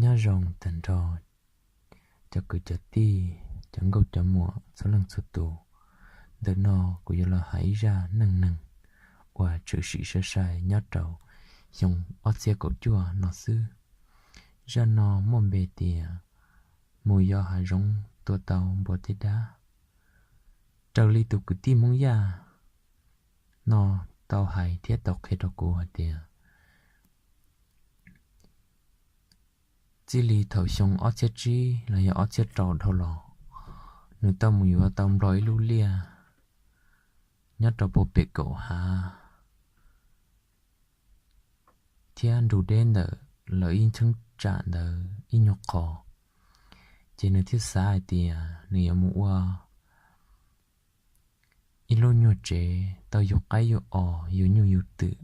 Nyob zoo tag nrho cov kwv cov tij, cov nkauj cov muam txhua leej txhua tus. Ntawm no kuv yuav los hais ib zaj neej neeg uas tshwm sim sai sai nyob rau xyoo ob txhiab kaum cuaj no xwb. Zaj no muaj npe tias mus yos hav zoov tua tau npua teb dab. Raws li tus kwv tij Hmoob Yaj no tau hais thiab tau qhia rau kuv hais tias txij li thaum xyoo ob txhiab tsib los yog ob txhiab rau dhau los, nws tau mus yuav tau nplog ib lub liaj nyob rau puag pem kaum hav thiab nrug deb ntawm lawv ib cheeb tsam ntawd ib nyuag qho. Ces nws thiaj xav hais tias nws yuav mus ua ib lub nyuag tsev tau yug qaib yug os yug nyuj yug twm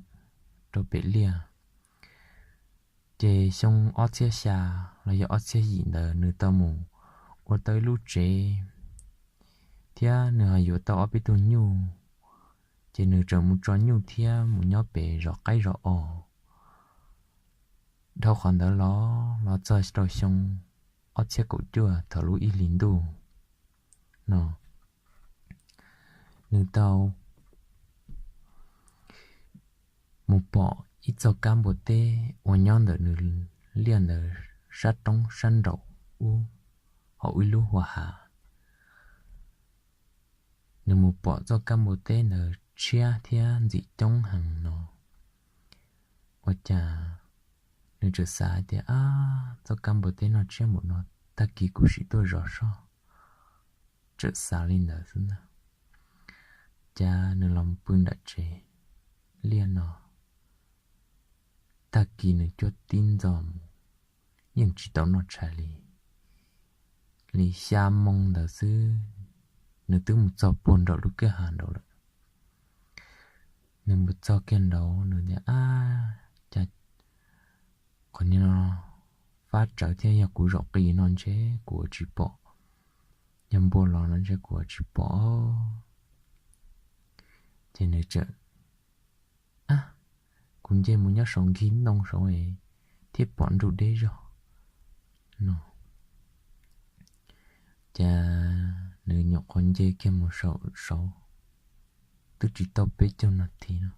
rau pem liaj. Ces xyoo ob txhiab xya los yog ob txhiab yim ntawd nws tau mus ua tau ib lub tsev thiab nws ho yuav tau ob peb tug nyuj. Ces nws tseem mus tso nyuj thiab mus nyob pem zov qaib zov os. Dhau qhov ntawd los los txog rau xyoo ob txhiab kaum cuaj thaum lub ib hlis ntuj no, nws tau mus pom ib txoj kab npua teb uas nyob ntawm nws liaj ntawd sab roob sab nraum ub hauv ib lub hua hav. Nws mus pom txoj kab npua teb ntawd tshiab thiab ntxim coob heev no. Ua cas nws txawm xav hais tias, Ab, txoj kab npua teb no tshiab npaum no, tag kis kuv sim tuaj zov soj. Txawm xav li ntawd xwb ntag. Cas nws los pw nram tsev liaj no, tag kis nws cuab tib ntxo mus, yeej tsis tau noj tshais li. Li xya moo ntawd xwb, nws twb mus txog puag nraum lub kwj ha nraud lawm. Nws mus txog kiag nraud nws tias, Ab, cas qhov no fab tsawv thiab, yog kuv zaum qis no ntshe kuv tsis pom, yog npua los no ntshe kuv tsis pom. Ces nws txawm, Ab, kuv nce mus nyob saum nkig ntoo saud thiab pom nruj deb zog no. Ces nws nyuam qhuav nce kiag mus saum saud twb tsis tau peb caug nas this no,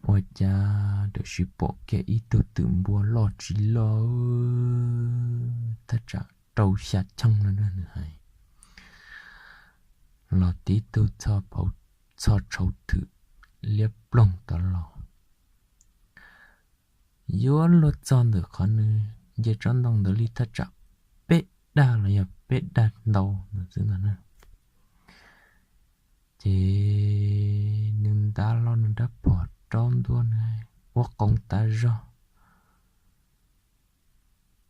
ua cas tam sim pom kiag ib tug twm npua loj tsis loj, thaj tsam rau xya cheej no nws hais, los tib tug txho tshauv thwm liab ploog tod los. Yuav luag txog ntawm qhov nws nce tsob ntoo ntawd li thaj tsam peb dag los yog peb dag ntau ntawd xwb ntag na. Ces nws nta hlo nws rab phom rau ntua nws ua qoov tas zog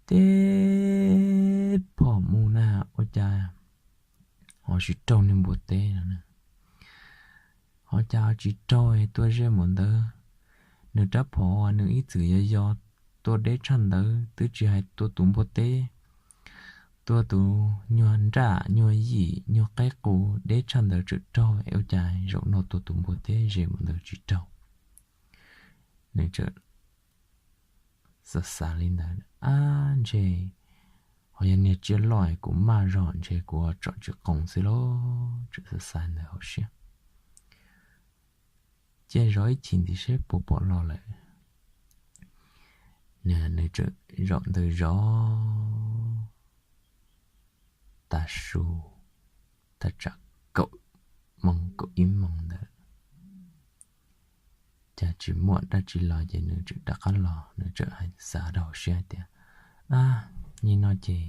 tib phom mus na, ua cas ho tsis raug niag npua teb no. Ho cas ho tsis raug, tuaj ze mus ntawd, nws rab phom uas nws ib txwm yog yog tua deb tshaj ntawd twb tsis hais tua tus npua teb, tua tus nyuag nraj nyuag yim nyuag qaib qus deb tshaj ntawd tseem raug, es ua cas zaum no tua tus npua teb ze mus ntawd tsis raug. Nws tseem xav xav li ntawd, Ab, ntshe ho yog niag tsiaj loj kuv maj zog ntshe kuv tsom tsis qoos xwb lauj. Tseem xav xav ntawd hauv siab. Cia zov ib chim ntxiv seb puas pom los lawm. Nws tseem zaum ntawd zov tas su, thaj tsam kaum moo kaum ib moo ntawd, cas tsis muaj dab tsi los ces nws tseem rov qab los, nws tseem hais xav rau hauv siab tias, Ab, nim no ces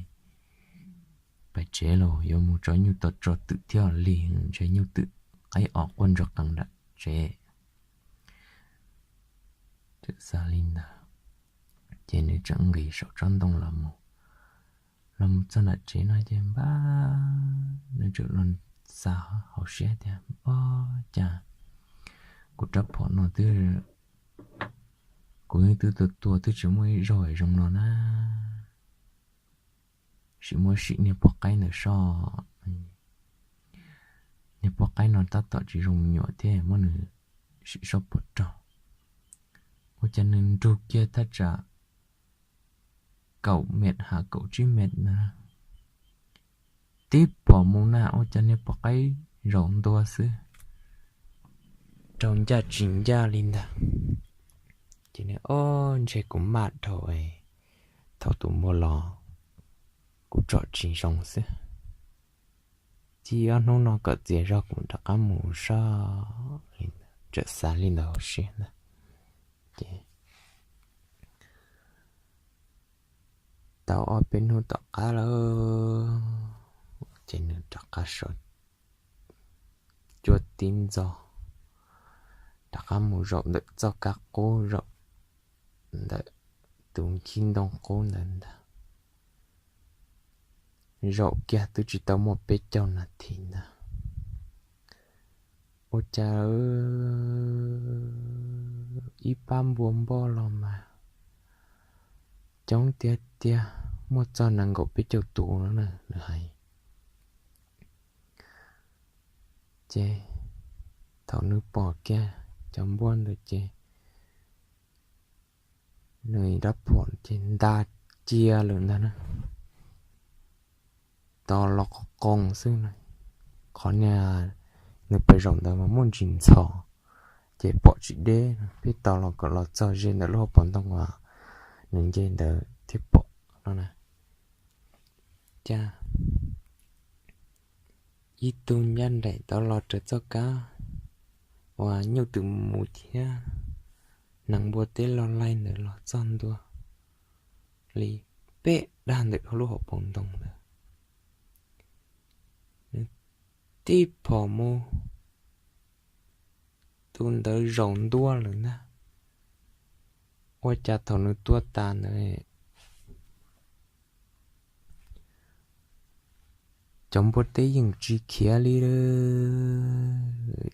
pais tsev los yuav mus tso nyuj tau tso twm thiab li, ntshe nyuj twm qaib os quaj ntsuag qees nram tsev. Tseem xav li ntawd, ces nws tseem nqis saum tsob ntoo los mus. Los mus txog nram tsev no ces npab nws tseem los xav hauv siab tias, Ob, cas kuv rab phom no twb, kuv twb tua tua twb tsis muaj ib zaug zoo no na. Sim muab sim niag poj qaib ntawd soj, niag poj qaib no tab tom tsis zoo me nyuam thiab muab nws sim saib puas raug. Ua cas nws nrug kiag thaj tsam kaum met ha kaum tsib met na, tib phom mus na ua cas niag pom qaib zaum ntua xwb, raug ncaj tsis ncaj li ntag. Ces nws, ob, ntshe kuv maj dhau, thaum tus npua los kuv tsom tsis zoo xwb. Cia ob hnub no kom txias zog kuv rov qab mus saib li, txawm xav li ntawd hauv siab ntag. Ces tau ob peb hnub tom qab lawm, ces nws rov qab sawv cuab tib ntxov, rov qab mus zaum ntawm txoj kab qub, zaum ntawm tus nkhib ntoo qub ntawd ntag. Zaum kiag twb tsis tau muaj peb caug nas this ntag, ua cas ib pab npua npoj los mas coob tiag tiag, muaj txog nees nkaum peb caug tus no na, nws hais. Ces thaum nws pom kiag cov npua ntawd ces nws rab phom ces nta cia lawm ntag na, tos los qos qoo xwb na. Qhov niag nws pes zaum ntawd mas muaj ntsis ntxhov, ces pom tsis deb, peb tos los kom los txog ze ntawm lub hauv paus ntoo uas nws nce ntawd thiaj pom no na. Cas ib tug ncaj nraim tau los raws txoj kab uas nyuj twm mus thiab, nees npua teb los laig ntawd los txog ntua li peb dag ntawm lub hauv paus ntoo ntawd. Nws tib phom mus, tus ntawd zaum ntua lawm ntag. Ua cas thaum nws tua tas ntawd cov npua teb yeej tsis khiav li.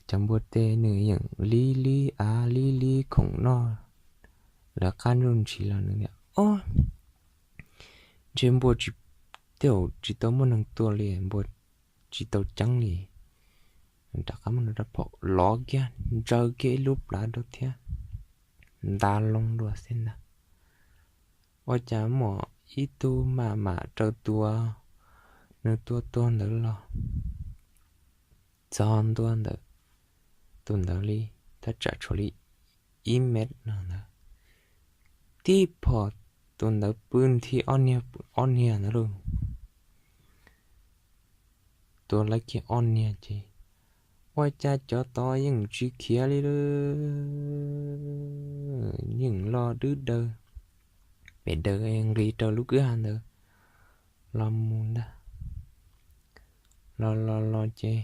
Cov npua teb nws yeej li li av li li khoom noj lawv qab nruj ntshis los nws tias, ob, ntshe npua tsis, tej zaum tsis tau muaj neeg tua li, npua tsis tau ceeb li. Rov qab muab nws rab phom lov kiag ntsaws kiag ib lub plhav rau thiab nta loo dua xwb ntag. Ua cas muaj ib tug maj mam raws tus nws tua tuag ntawd los txog ntua ntawm tus ntawd li thaj tsam tshuav li ib mev no ntawd, tib phom tus ntawd pw nthi ob niag, ob niag ntawd lauj. Tua lawv kiag ob niag ces ua cas cov tod yeej tsis khiav li lawm, yeej los dwb daws pem daws nqis rau lub kwj ha ntawd los mus ntag. Los los los ces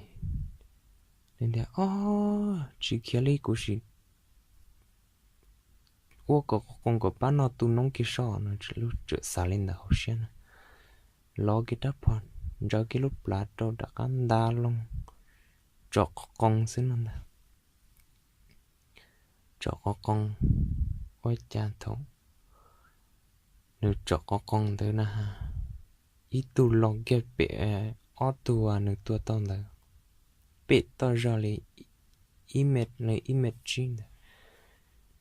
nws tias, ob, tsis khiav li, kuv sim ua kom qos qoo kom pab noj tu noob kiag soj no, lub tsawm xav li ntawd hauv siab na. Lov kiag rab phom ntsaws kiag lub plhav rau rov qab nta loo tsom qos qoo xwb no ntag. Tsom qos qoo, ua cas thaum nws tsom qos qoo ntawd na, ib tug los kiag pem ob tug uas nws tua tau ntawd, pem toj zog li ib mev, ib mev tsib ntawd,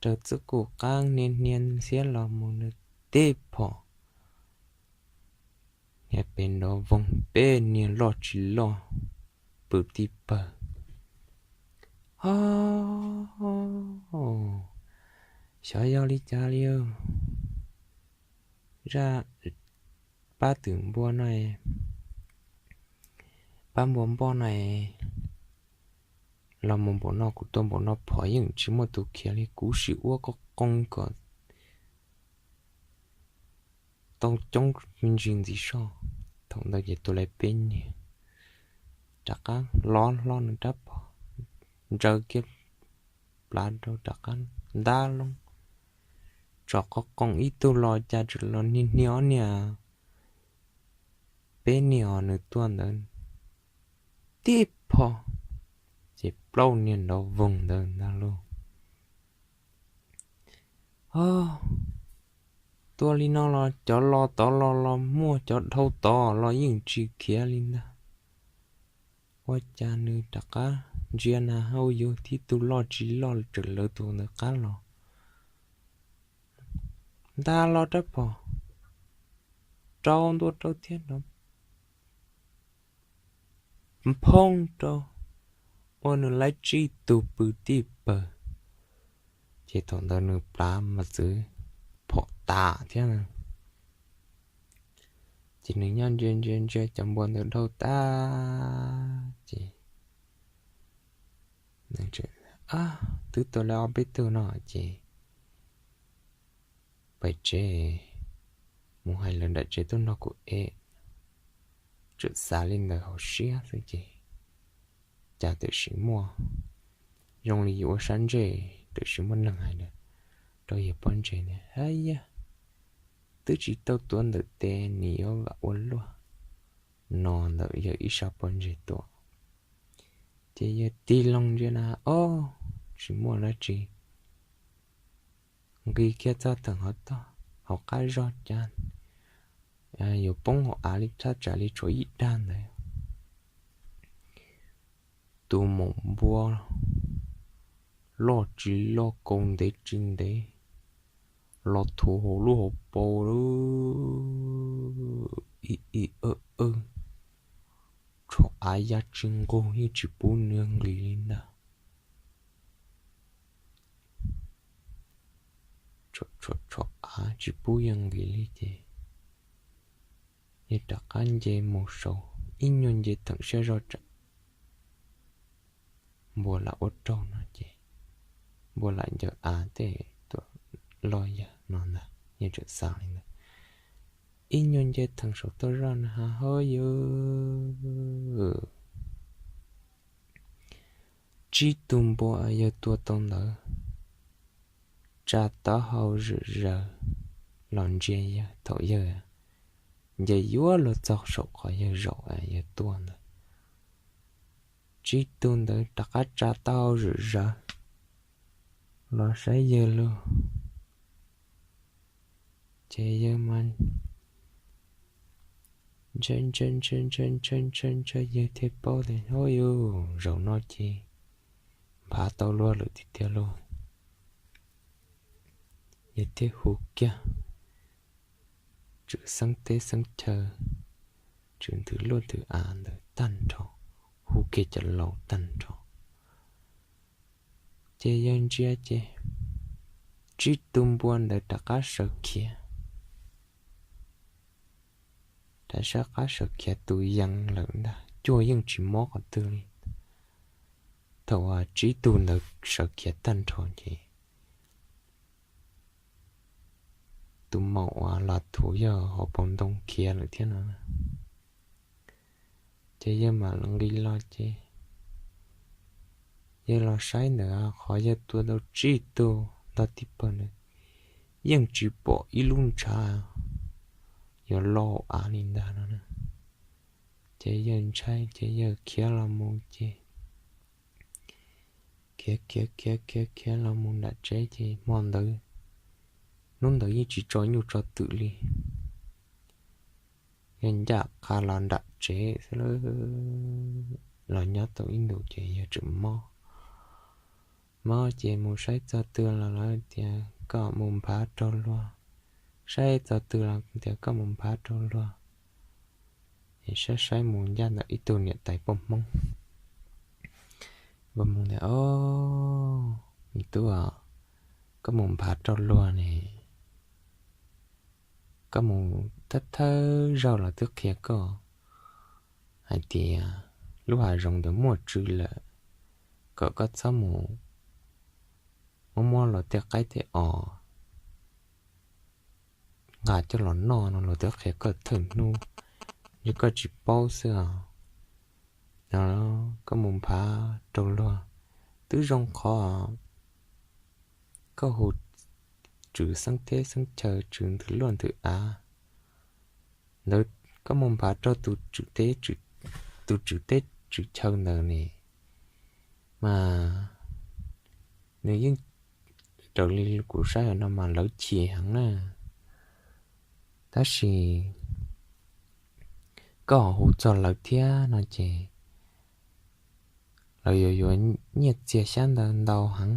raws txoj kum qab hnia hnia ntxhiab los mus nws tib phom niag pem nrov voog peb niag loj tsis loj pw tib pawg. Ob, xyov yog li cas li. Zaj pab twm npua no, pab npua npoj no los mus npaum no, kuv tua npaum no phom yeej tsis muaj tus khiav li, kuv sim ua qos qoo kom tau coob me ntsis ntxiv soj. Thaum ntawd ces tua lawv peb niag, rov qab lov hlo nws rab phom ntsaws kiag plhav rau rov qab nta loo tsom qos qoo, ib tug los cas tseem los hnia hnia ob niag, peb niag uas nws tua ntawd tib phom ces plaub niag nrov voog ntawd ntag lauj. Ob, tua li no los cov los tod los los muaj, cov dhau tod los yeej tsis khiav li ntag. Ua cas nws rov qab ntsia na hauj yug tib tug loj tsis loj tseem lawv tus ntawd qab los. Ntag los rab phom rau ntua rau thiab no, nphoob rau ua nws laib tsib tug pw tij pawg. Ces thaum ntawd nws plab mas txwv phom tas thiab. Ces nws nyob ntsia ntsia ntsia cov npua ntawd dhau tas ces twb tua lawv ob peb tug no ces pais tsev, mus hais lawv nram tsev tuaj nrog kuv ev. Tseem xav li ntawd hauv siab xwb ces cas tam sim muaj, zoo li yuav ua sab ntsej tam sim muaj neeg hais rau yawg pob ntseg tias, Hab yawg, twb tsis tau tuav ntawm tes nws yuav vam ua luaj. No ntawm yawg ib sab pob ntseg tuaj. Ces yawg tig loo ntsia na, ob, tsis muaj dab tsi. Nqis kiag txog theem hauv tog hauv qab zog cas yuav poob hauv av li thaj tsam li tshuav ib dag ntawd. Tus maum npua loj tsis loj, kaus ntev tsis ntev, los thuav hauv lub hauv paus lawm, ib ib awb awb, tshuav av ya tsis nqug, yeej tsis pub nws nqis li ntag. Tshuav av tsis pub yawg nqis li ces yawg rov qab nce mus saud ib nyuag nce theem siab zog tsam npua lam ua raug no ces npua lam ncaws av tej tuaj los yawg no ntag, yawg tseem xav li ntawd. Ib nyuag nce theem saud tuaj zoj na ha hab yawg, tsib tug npua yawg tua tau ntawd tsa taub hau zwm zaws los ntsia yawg thaum yawg nce yuav luag txog saum qhov yawg zaum yawg tuaj ntawd. Tsib tug ntawd rov qab tsa taub hau zwm zaws los saib yawg lug. Ces yawg mas ntshaw ntshaw ntshaw ntshaw ntshaw ntshaw ntshaw, yawg thiaj paub tias, Hab yawg, zaum no ces nphav tau luag lawm tiag tiag lauj. Yawg thiaj hu kiag tswv xeeb teb xeeb chaw, tswv nthwv luaj nthwv av ntawd tag nrho, hu kiag cov laus tag nrho. Ces yawg ntsia ces tsib tug npua ntawd rov qab sawv khiav, rov qab sawv khiav tus yees lawm ntag, cuag yeej tsis mob qhov twg li. Thaum uas tsib tug ntawd sawv khiav tag nrho ces tus maum uas los thuav yawg hauv paus ntoo khiav lawm thiab no. Ces yawg mam li nqis los ces yawg los saib ntawm qhov yawg tua tau tsib tug ntog tib pawg ntawd, yeej tsis pom ib lub ntshav yuav lo hauv av li ntag no. Ces yawg ntshai ces yawg khiav los mus ces khiav khiav khiav khiav khiav los mus nram tsev ces hmo ntawd, hnub ntawd yeej tsis tso nyuj tso twm li. Yawg ncaj qha los nram tsev xwb, los nyob tau ib ntus ces yawg tseem mob. Mob ces mus saib txog twg los lawv tias koj mus nphav raug luag, saib txog twg los tias koj mus nphav raug luag. Es saib saib mus ncaj ntawm ib tug niam tais poj Hmoob. Poj Hmoob tias, Ob, me tub, koj mus nphav raug luag ne, koj mus thawj thawj zaug los twb qhia koj hais tias lub hav zoov ntawd muaj tswv lawm, kom koj txhob mus muab muab luag tej qaib tej os nqa coj los noj no, luag twb qhia koj thawj hnub, ntshe koj tsis paub xwb os. No koj mus nphav raug luag twb zoo qhov koj hu tswv xeeb teb xeeb chaw, tswv nthwv luaj nthwv av ntawd, koj mus nphav raug tus tswv teb, tus tswv teb tswv chaw ntawd ne, mas nws yeej raws li kuv saib no mas lawv chim heev na. Tab sis koj ho hu txog lawv thiab no ces lawv yuav yuav nyiaj txiag xyab ntawv ntau heev.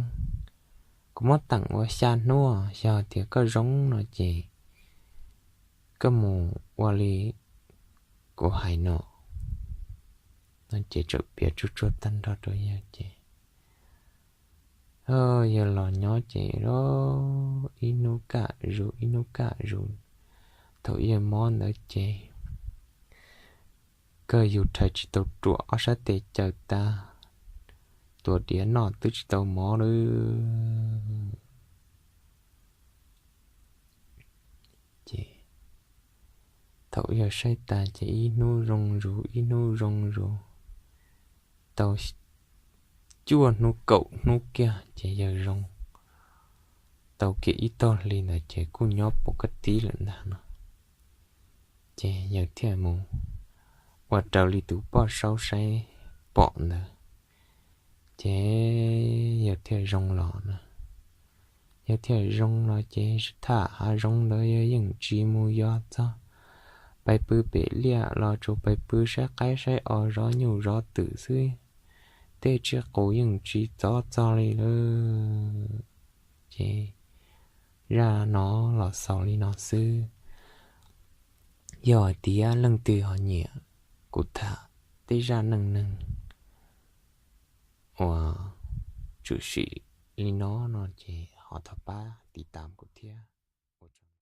Kuv muab teem ua xya hnub, yog tias koj zoo no ces koj mus ua li kuv hais no. No ces txawm piav tsuag tsuag tag nrho rau yawg ces yawg los nyob ces ib hnub kaj zus ib hnub kaj zus. Thaum yawg mob ntawd ces kawg yus rhais tsis tau ruam, ob sab tes cawm tag, tuav diav noj twb tsis tau mov lawm. Ces thaum yawg saib tas ces ib hnub zoo zus ib hnub zoo zus, tau cuaj hnub kaum hnub kiag ces yawg zoo tau kiag ib tog hli ntawd ces kuj nyob puv kab tib lawm ntag no. Ces yawg thiaj mus ua raws li tus poj saub saib pom ntawd, ces yawg thiaj zoo los na. Yawg thiaj zoo los ces tham hav zoov ntawd yawg yeej tsis mus yos txog. Pais pw pem liaj los tsuas pais pw saib qaib saib os, zov nyuj zov twm xwb, tej tsiaj qus yeej tsis txov txog li lawm. Ces zaj no los xaus li no xwb. Yog hais tias leej twg ho nyiam kuv tham tej zaj neej neeg uas tshwm sim li no no ces ho thov pab tiv tam kuv thiab.